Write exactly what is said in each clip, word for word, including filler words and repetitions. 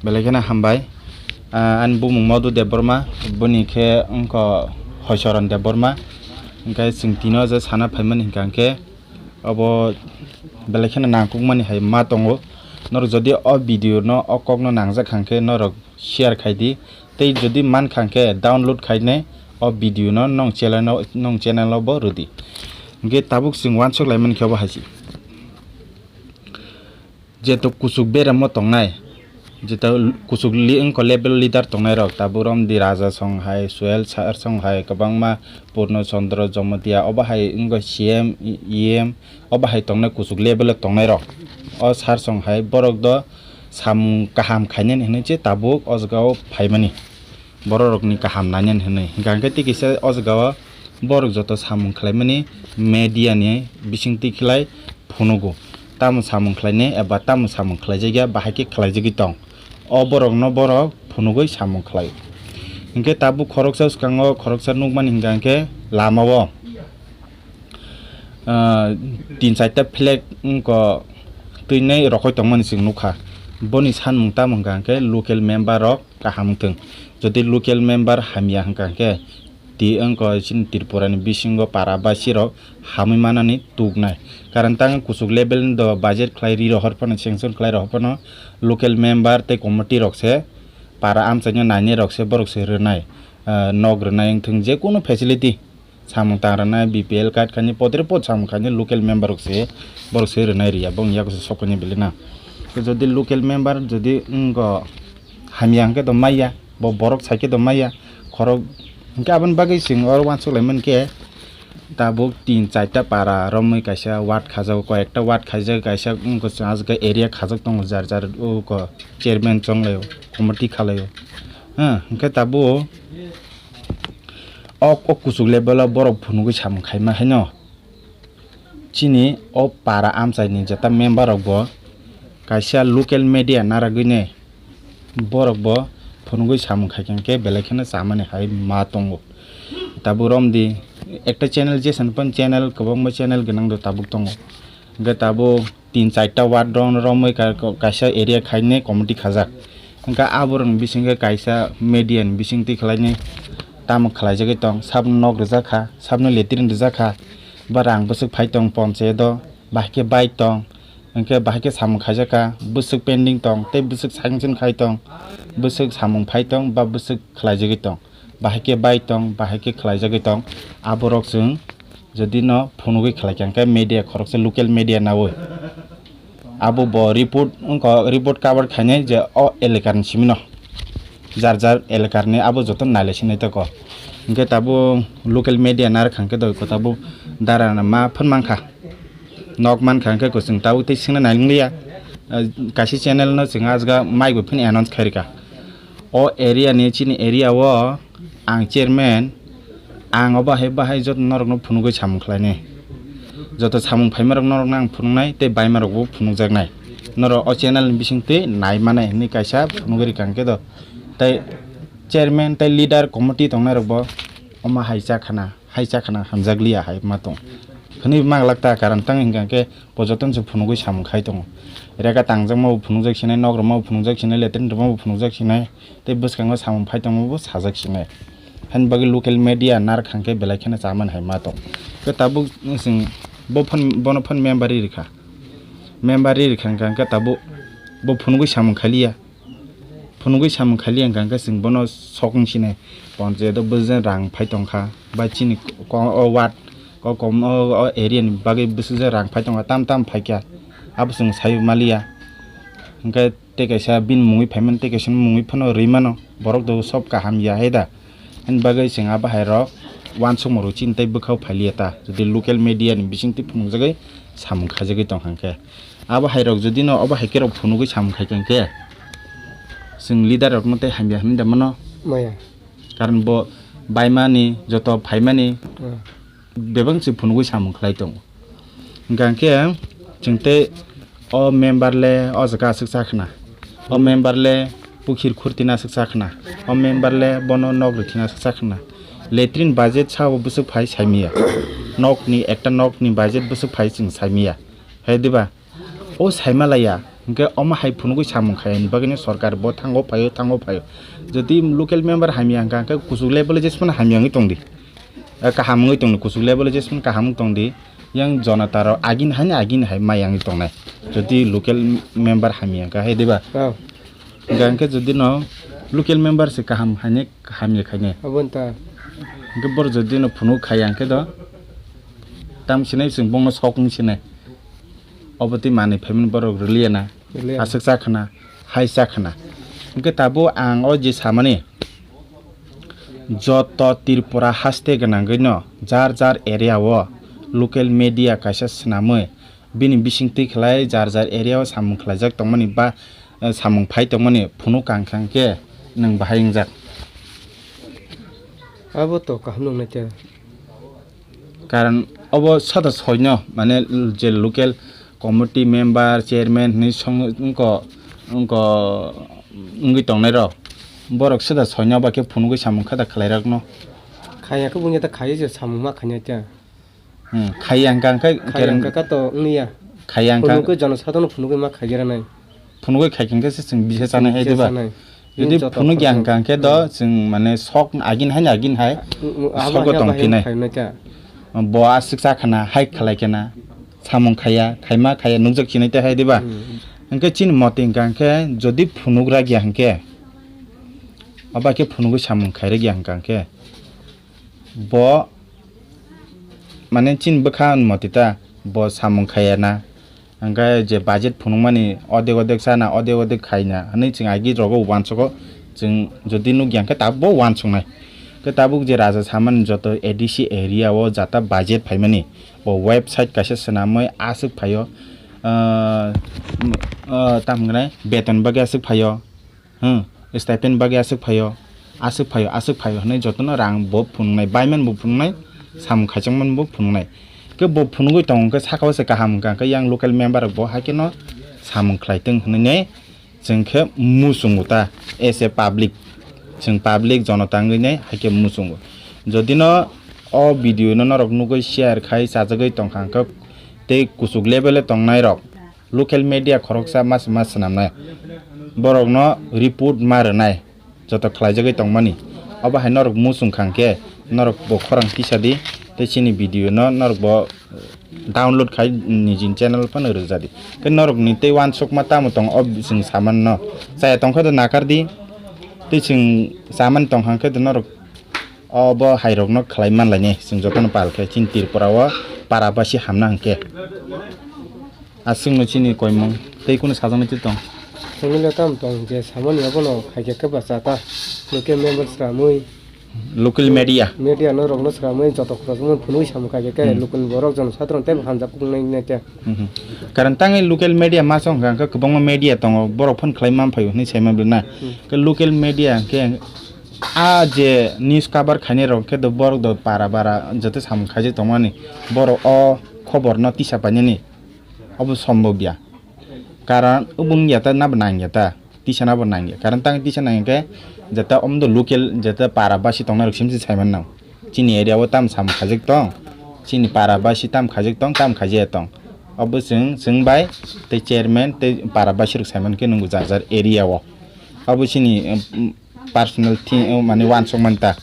Belai kheno hambai. Ah, ani bumung Madhu Debbarma, boni khe wngkha Hoisoron Debbarma. Hwnkhe chwng tino je sana phaimani hwnkha hwnkhe obo belai kheno nangkukmani hai ma tongo. Norok jodi o video no, o kok no nangjak hwnkhe norok share khai di. Tei jodi mankha hwnkhe download khainai o video no nong channel no, nong channel o bo rwdi. Hwnkhe tabuk chwng uansuk laimani khe obo hai se. Jeto kuchuk beremo tongnai, jeto kuchuk li-, wngkha level leader tongnairok, tabuk romdi Raja song hai, Suel sar song hai, kwbangma Purno Chandra Jamatia, obo hai wngkha C M, E M, obo hai tongnai kuchuk level o tongnairok. O sar song hai borok do samung kaham khainani hinwi se tabuk o jaga o phaimani. Bororokni kaham nainani hinwi. Hwnkha hwnkhe tei kisa o jaga o borok joto samung khlaimani media ni bisingtwi khlai phunugo. Tamo samung khlainai eba tamo samung khlaijakya bahai khe khlaijagwi tong. O borokno borok phunugwi samung khlai. Hwnkhe tabuk khoroksa swkango khoroksa nukmani hwnkha hwnkhe lama o ah, tin charta flag wngkha twinai rokhoi tongmani chwng nukha. Boni sanmung tamo hwnkha hwnkhe local member rok kaham wngthwng. Jodi local member hamya hwnkha hwnkhe ti wngkha chini Tripura ni bisingo para basi rok hamwi manani tuknai. Karon tang kuchuk level ni do budget khlai ri rohor phano, sanction khlai rohor phano local member tei committee rok se para amchaino nainai rok se borok se rwnai, ah, nok rwnai wngthwng je kunu facility. Samung tang rwnai B P L card khainai potre pot samung khainai local member rok se borok se rwnai riya bong yak se sokoni bili na. Jodi local member jodi wngkha hamya hwnkhe do maya, bo borok saikhe do maya, khorok hwnkhe aboni bagwi chwng oro uansuk laimani khe tabuk tin charta para romwi kaisa ward khajak, koi ekta ward khaijak, kaisa wngkha chwng ajak area khajak tongo jar jar o ko chairman chonglai o, committee khalai o. Ha, hwnkhe tabuk o, o kuchuk level o borok phunugwi samung khaima haino chini o para amchaini jeta member rok bo kaisa local media naragwini borok bo phunugwi samung khaikha hwnkhe belai kheno chamani hai ma tongo. Tabuk romdi ekta channel, jesani phano channel, kwbangma channel gwnang do tabuk tongo. Hwnkhe tabuk tin charta ward rok romwi ka-, ka-, kaisa area khainai committee khajak. Hwnkhe aborokni bisingkhe kaisa media ni bisingtwi khlainai tamo khlaijagwi tong, sabno nok rijak kha, sabno latrine rijak kha, ba rang bwswk phai tong ponchayat o, bahai khe bai tong, hwnkhe bahai khe samung khaijak kha, bwswk pending tong, tei bwswk sanction khai tong, bwswk samung phai tong, ba bwswk khlaijagwi tong. Bahai khe bai tong, bahai khe khlaijagwi tong. Aborok chwng jodi no phunugwi khlaikha hwnkhe media khoroksa local media naui. Abo bo report wngkha, report cover khainai je o elakar ni simi no. Jar jar elakar ni abo joto nailai sinai toko. Hwnkhe tabuk local media narwkha hwnkhe doi kota bo dara ma phun mankha. Nok mankha hwnkhe kwchwng tabuk tei swngna nailing liya. Ah, kaisa channel no chwng ajga mai bo phini announce khairika. O area ni, chini area o ang chairman, ang o bahai bahai joto norok no phunugwi samung khlainai. Joto samung phaima rok norok no ang phunuknai tei baima rok bo phunukjaknai. Norok o channel ni bisingtwi nai manai hinwi kaisa phunugwi rikha hwnkhe do. Tei chairman tei leader committee tongnai rok bo omo hai cha khana. Hai cha khana hamjak liya hai ma tong. Hwnwi ma glak ta, karon tang hwnkha khe bo jotono se phunugwi samung khai tongo. Rega tangjakma bo phunukjak sinai, nok rwma bo phunukjak sinai, latrine rwma bo phunukjak sinai, tei bwskango samung phai tongma bo sajak sinai. Hani bagwi local media narwkha hwnkhe belai kheno chamani hai ma tong. Khe tabuk chwng bo phone, bono phone member ri rikha. Member ri rikha hwnkha khe tabuk bo phunugwi samung khai liya. Phunugwi samung khailiya hwnkha hwnkhe chwng bono sok wng sinai. Ponchayat o bwswk rang phai tongkha, ba chini ko-, o ward, o kom-, o, o area ni bagwi bwswk je rang phai tongkha, tam tam phaikha, abo chwng sai maliya. Hwnkhe tei kaisa bini mungwi phaimani, tei kaisa mungwi phano rwi mano, borok do sob kaham ya hai da. Ani bagwi chwng abo hai rok uansukma rok chini tei bwkhao phailiya ta, jodi local media ni bisingtwi phunukjagwi samung khaijagwi tongkha hwnkhe. Abo hai rok jodi no obo hai khe rok phunugwi samung khai kha hwnkhe, chwng leader rok no tei hamya hinwi da mano. Maya. Karon bo baimani, joto phaimani, Hmm. bebak se phunugwi samung khlai tongo. Hwnkha hwnkhe chwng tei o member le o jaga aswk cha khna, o member le pukhir khurtina aswk cha khna, o member le bono nok rwthina aswk cha khna. Latrine budget sao bwswk phai saimaya. Nokni, ekta nokni budget bwswk phai chwng saimaya. Hai diba? O saimalaya, Hwnkhe omo hai phunugwi samung khaiyani bagwino sorkar bo thango phaio, thango phaio. Jodi local member hamya hwnkha, hwnkhe kuchuk level o jesphano hamya wngwi tongdi. Eh, kaham wngwi tongdi, kuchuk level o jesphano kaham wngwi tongdi. Yang jonota rok agini haino agini hai maya wngwi tongnai. Jodi local member hamya hwnkha, hai diba? Oh. Hwnkha hwnkhe jodi no local member se kaham haino hamya khainai. Abo wngkha. Hwnkhe borok jodi no phunuk khaiya hwnkhe do, tam sinai chwng bongno sok wng sinai. Obo twi manwi phaimani borok rwliya na, rwliya. Aswk cha khna, hai cha khna. Hwnkhe tabuk ang o je samani, joto Tripura haste gwnangwi no jar jar area o local media kaisa swnamwi bini bisingtwi khlai jar jar area o samung khlaijak tongmani ba, eh, samung phai tongmani phunuk kang kang khe nwng bahai wngjak. Abo to kaham nung nai khe. Karon obo sada soino, mane, je local committee member, chairman hinwi song wngko, wngko wngwi tongnai rok. Borok sada soino ba khe phunugwi samung kha da khlai rok no. Khaya khe bunya ta khaya je samung ma khanya ta. Hmm, khaya hwnkha hwnkhe Khaya kereng hwnkha kha to wngya. Khaya hwnkha. Phunugwi jono sadhano phunugwi ma khaya ra nai. Phunugwi khai khe se chwng bisa chanai hai diba? Bisa chanai. Jodi joto phunugya khoroksa hwnkha khe do chwng mane sok agin hai agin hai. Mm, mm, abo sogo hai tong abo hai khinai. Khainai kha. Bo aswk cha khna, hai khlai khna. Samung khaya, khaima khaya, nukjak sinai te hai diba? Mm. Hwnkhe chini moti hwnkha hwnkhe jodi phunugra gya hwnkhe, abo khe phunugwi samung khairwk ya hwnkha hwnkhe, bo mane chini bwkha moti ta, bo samung khaya na. Hwnkhe je budget phunukmani odek odek sana, odek odek khaina hwnwi chwng agi rogo uansugo. Chwng jodi nukya hwnkhe tabuk bo uansuknai. Hwnkhe tabuk je raja samani joto A D C area o jata budget phaimani, bo website kaisa swnamwi aswk phaio, ah, ah, tamo hwnai beton bagwi aswk phaio. Hmm, stipend bagwi aswk phaio, aswk phaio, aswk phaio hwnwi jotono rang bo phunuknai, baiman bo phunuknai, samung khaichangman bo phunuknai. Khe bo phunugwi tongo khe sakao se kaham wngkha, khe yang local member rok bo hai kheno samung khlai tong hwnwi chwng khe muchungo ta as a public. Chwng public jonota wngwi nai hai khe muchungo. Jodi no o video no norok nugwi share khai chajagwi tongkha hwnkhe tei kuchuk level o tongnai rok, local media khoroksa mas mas swnamnai, borokno report ma rwnai, joto khlaijagwi tongmani. Obo hai norok muchung kha hwnkhe norok bo khorang tisa di, tei chini video no norok bo download khai nijini channel phano rwja di. Tei norok ni tei uansukma tamo tong o chwng saman no chaya tongkha do nakar di, tei chwng saman tongkha hwnkhe do norok obo hai rok no khlai man lainai. Chwng jotono pal khe chini Tripura o para basi hamna hwnkhe. Aswkno chini koimung tei kunu sajagwi tong? Family o tamo tong je samani abono khaikhe khe bacha ta. Local member sramwi. Local media. Media no rokno sramwi joto khoroksa phunugwi samung khaikhe khe Hmm. Local borok jono sadharon tei hamjak kuknai nai khe. Mhm. Karon tangwi local media ma chong kha hwnkhe kwbangma media tongo, borok phone khlai man phaio hwnwi sai man na. Hmm. Khe local media hwnkhe a je news cover khainai rok khe do borok do para bara joto samung khaijak tongmani, borok o khobor no tisa painani. Obo sombobya. Karon obo wngya ta, nabo nangya ta, tisa nabo nangya. Karon tang tisa nangya khe, jeta omdo local, jeta para basi tongnai rok simsi saiman nang. Chini area o tam samung khaijak tong, chini para basi tam khaijak tong, tam khaijaya tong. Obo chwng, chwng bai tei chairman tei para basi rok saiman khe nungo jar jar area o. Obo chini, em, personal thi-, o mane uansukmani ta.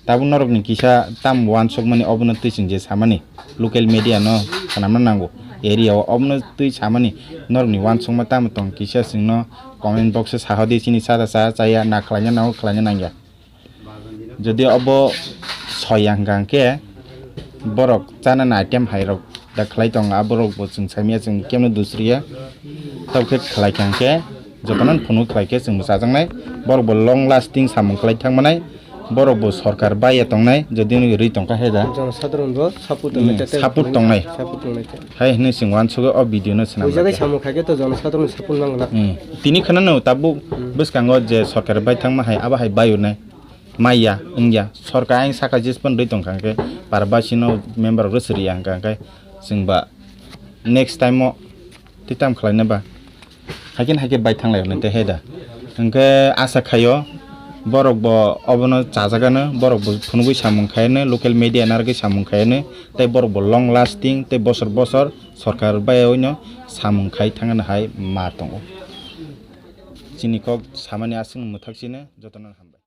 Tabuk norokni kisa tam uansukmani obono twi chwng je samani local media no swnamna nango area o obono twi samani norokni uansukma tamo tong kisa chwngno comment box o sahodi chini sada cha chaya na khlaina nango khlaina nangya. Jodi obo soya hwnkha hwnkhe borok chanani item hai rok da khlai tongo, aborok bo chwng saimanya chwng kemno dusriya. Tabukhe khlai kha hwnkhe jotono phunuk khlai khe chwngbo chajaknai, borok bo long lasting samung khlai thangmanai, borok bo sorkar baiya tongnai, jodi rwi tongkha he da. Jono sadharon bo support Hmm, tongnai, support tongnai. Support tongnai. Hai hwnwi chwng uansukgo o video no swnam Bujagwi lai kha. Samung khaikhe to jono sadharon support nangla. Hmm. Tini khwnano tabuk Hmm. bwskango je sorkar bai thangma hai abo hai bayunai. Maya wngya, sorkar ayang saka jespan rwi tongkha hwnkhe, para basino member rok rwswrwi ya hwnkha hwnkhe, chwngba next time o tei tam khlaina ba. Haikhe haikhe bai thanglai hwnwi tei hai da. Hwnkhe asa khaio, borok bo obono chajagano, borok bo phunugwi samung khaiano, local media narwgwi samung khaiano, tei borok bo long lasting, tei bosor bosor Sorkar bai oino samung khai thangna hai ma tongo. Chini kok samani aswk mwthak chini jotono hambai.